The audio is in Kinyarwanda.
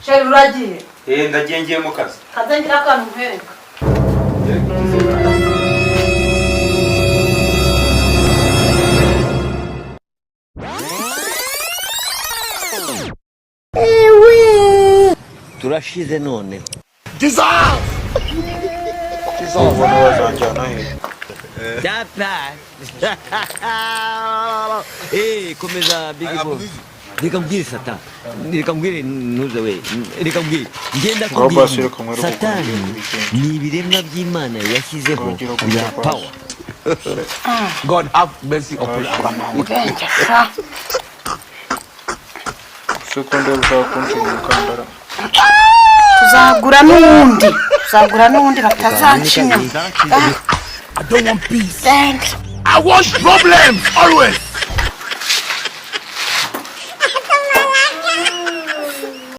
Chéri, uragiye? Eh, ndagiye, ngiye mu kazi. Kaze ngira akantu nkwereka. Turashize none. Ubona bazanjyana he? Data. Eh, komeza, big boss. Reka mbwire Satan, reka mbwire ntuze we, reka mbwire ngenda Ngaho kubwira. basi reka nkwereke ukuntu Satani ugiye kubigenza. ni ibiremwa by'Imana yashyizeho Urugero bya gutya basi. power. God have mercy upon us. Ubwenge sha. Ese ko ndeba ushaka kunshinga umukandara? Tuzagura n'uwundi, tuzagura n'uwundi batazaca inyuma. I don't want peace. Thanks. I want problems always.